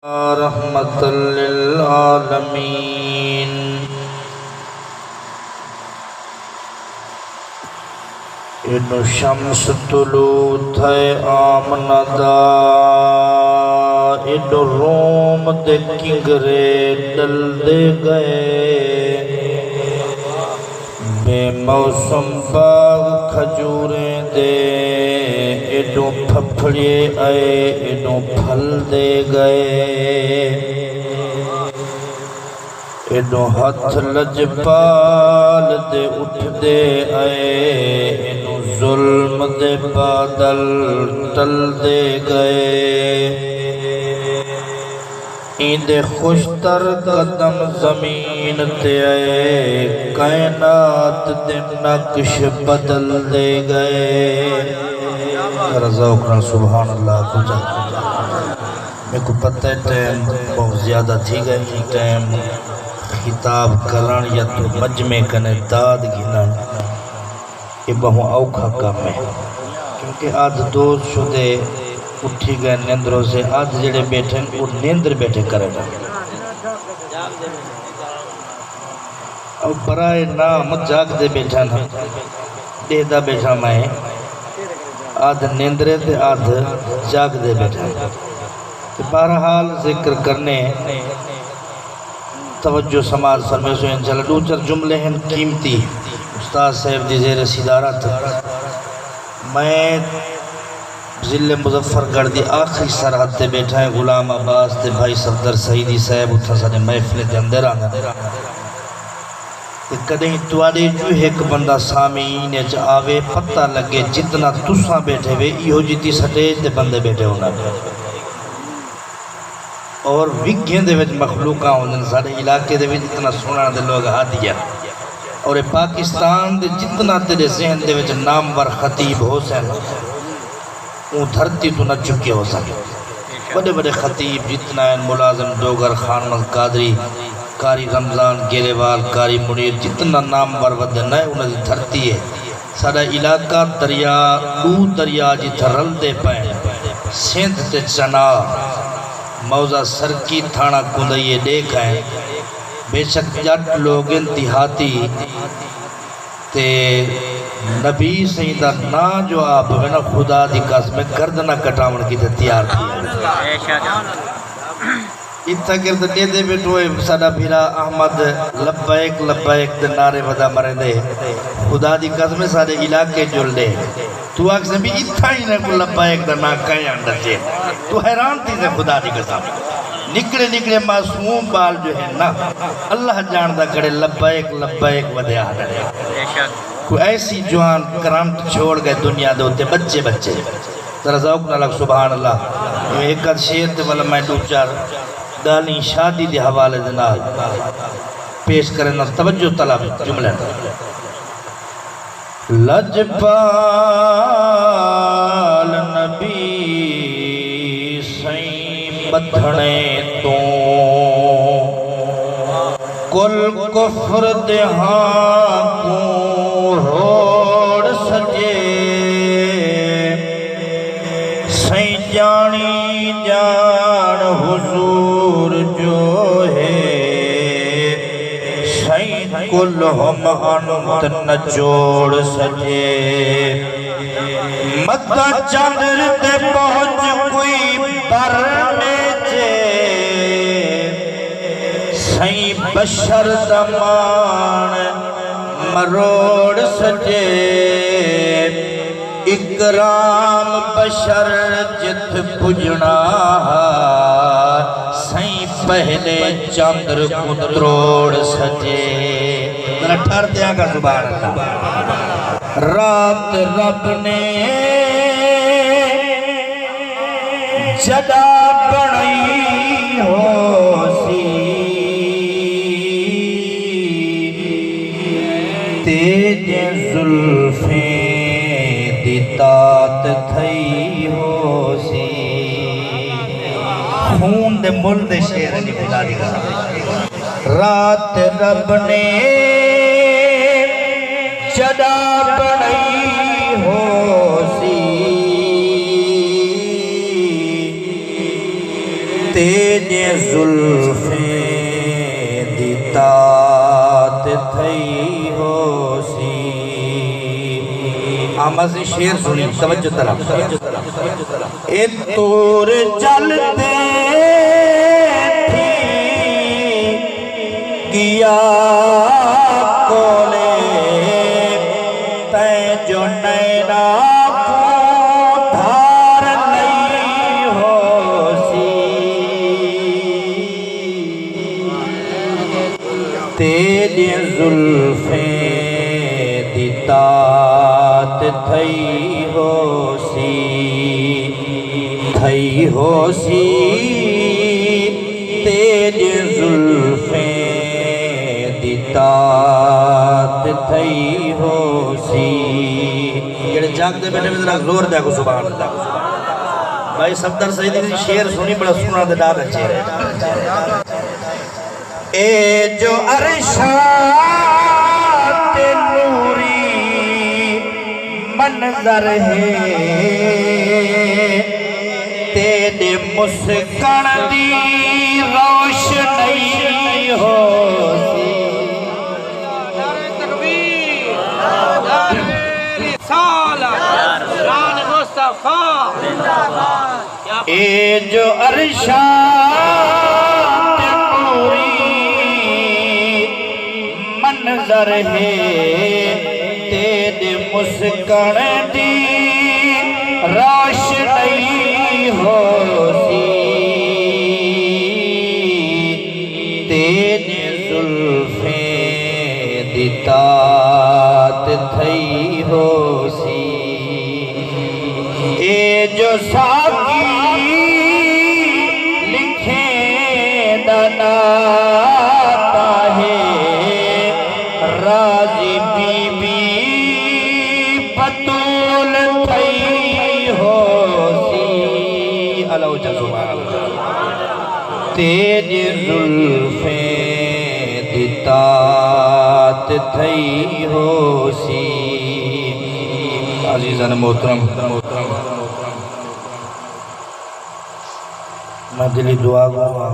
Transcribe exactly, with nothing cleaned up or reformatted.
رحمت للعالمین۔ اینو شمس طلوع تھئے آمنہ دا، اینو روم دے کنگرے ڈلدے ڳئے۔ بے موسم باغ کھجوریں دے، ایݙوں پھپھڑے آئے، ایݙوں پھلدے ڳئے۔ ایݙوں ہتھ لجپال دے اٹھدے آئے، ایݙوں ظلم دے بادل ٹلدے ڳئے۔ ایندے خوشتر قدم زمین تے آئے، کائنات دے نقش بدلدے ڳئے۔ ذرا ذوق نال سبحان اللہ آکھو جا۔ میکوں پتہ ہے ٹائم بہت زیادہ تھی ڳئے، ایں ٹائم خطاب کرݨ یا تو مجمع کنے داد گھنݨ اے ٻہوں اوکھا کم ہے، کیونکہ ادھ دوست شدے اٹھی ڳئے نندروں سے، ادھ جیڑھے ٻیٹھن او نیندر ٻیٹھے کرن۔ او برائے نام جاڳدے ٻیٹھن، ݙیہدا ٻیٹھاں میں، ادھ نیندرے تے ادھ جاڳدے ٻیٹھن۔ تے بہرحال ذکر کرݨے توجہ سماعت فرمیسو انشاءاللہ۔ ݙو چار جملے ہن قیمتی، استاد صاحب دی زیر صدارت۔ میں ضلع مظفر گڑھ دی آخری سرحد تے ٻیٹھا ہیں، غلام عباس تے بھائی صفدر سعیدی صاحب اتھاں ساݙے محفلیں دے اندر آندن۔ تے کݙہیں تہاݙے جو ہک بندہ سامعین اچ آوے، پتہ لڳے جتنا تساں ٻیٹھے وے، ایہو جتی سٹیج تے بندے ٻیٹھے ہوندن۔ اور وگھیں دے وچ مخلوقاں ہوندن، ساݙے علاقے دے وچ اتنا سݨݨ دے لوگ ہادی ہن۔ اور اے پاکستان دے جتنا تیݙے ذہن دے وچ نامور خطیب ہوسن، اوں دھرتی توں نہ چکے ہوسن۔ وݙے وݙے خطیب جتنا ہن، ملازم ڈوگر، خانمند قادری، قاری رمضان گیریوال، قاری منیر، جتنا نامور ودن ہے، انہاں دی دھرتی ہے۔ ساݙا علاقہ دریا، ݙو دریا جتھاں رلدے پئن، سندھ تے چناب، موضع سرکی، تھاݨہ کندئی اے ݙیکھ آئے۔ بیشک ڄٹ لوگ ہن، دیہاتی، تے نبی سئیں دا ناں جو آپ ہووے نا، خدا دی قسم ہے، گردناں کٹاوݨ کیتے تیار تھی آندن۔ اتھاں کر تے ݙیہدے ٻیٹھو اے ساݙا بھرا احمد، لبیک لبیک دے نعرے ودا مریندے۔ خدا دی قسم ہے ساݙے علاقے جل ݙے۔ توں آکھسیں بھی اتھاں ہی نہ کو لبیک دا ناں کہیں آن ݙسے۔ توں حیران تھیسیں خدا دی قسم۔ نکڑے نکڑے معصوم ٻال جو ہن نا، اللہ ڄاݨدا کھڑے لبیک لبیک ودے آہدن۔ کوئی ایسی جوان کرنٹ چھوڑ ڳئے دنیا دے اتے ٻچے ٻچے۔ ذرا ذوق نال آکھ سبحان اللہ۔ ایویں ہک ادھ شعر تے ولا میں ݙو چار ڳالھیں شادی دے حوالے دے نال پیش کرݨا، توجہ طلب جملے نال۔ لجپال نبی سئیں ٻدھݨے توں، کل کفر دے ہاں کوں روڑ سڄے۔ سئیں ڄاݨی ڄاݨ حضور جو ہے، سئیں کلہم انت نچوڑ سڄے۔ مداں چندر تے پہنچ کوئی بر میچے، سئیں بشر دا ماݨ مروڑ سڄے۔ اکرام بشر جتھ پڄݨا ہا، سئیں پہلے چندر کوں تروڑ سڄے۔ ذرا ٹھر تے آکھا سبحان اللہ۔ رات رب نے جݙاں بݨائی ہوسی، تیݙیں زلفیں دی تات تھئی ہوسی۔ خون دے مل دے شعر ہیں جی، خدا دی قسم۔ رات رب نے جݙاں بݨائی ہوسی، تیݙیں زلفیں دی تات تھئی ہوسی۔ آمازی شعر سنی، توجہ طرف۔ اے تور چل تے تھی ڳیا کولے، تیں جو نیناں کوں دھار لئی ہوسی۔ تیݙیں زلفیں دی تات تھئی ہوسی، تھئی ہوسی، تیݙیں زلفیں دی تات تھئی ہوسی۔ جیڑھے جاڳدے ٻیٹھے وے ذرا زور ݙے آکھو سبحان اللہ۔ بھائی صفدر سعیدی دی شعر سنی، بڑا سوہݨا تے ݙاڈھا اچے۔ اے جو عرشاں تے نوری منظر ہے، تیݙے مسکݨ دی روشنی ہوسی۔ نعرہ تکبیر، نعرہ رسالت، شان مصطفیٰ۔ اے جو عرشاں تے نوری منظر ہے، تیݙے مسکݨ دی روشنی ہوسی، تیݙے زلفیں دی تات تھئی ہوسی۔ اے جو ساقی لکھیں دا ناتا ہے، راضی بی بی بتول تھئی ہوسی۔ الو جا سبحان اللہ۔ تیݙیں زلفیں دی تات تھئی ہوسی۔ عزیزان محترم، میں دلی دعا گواں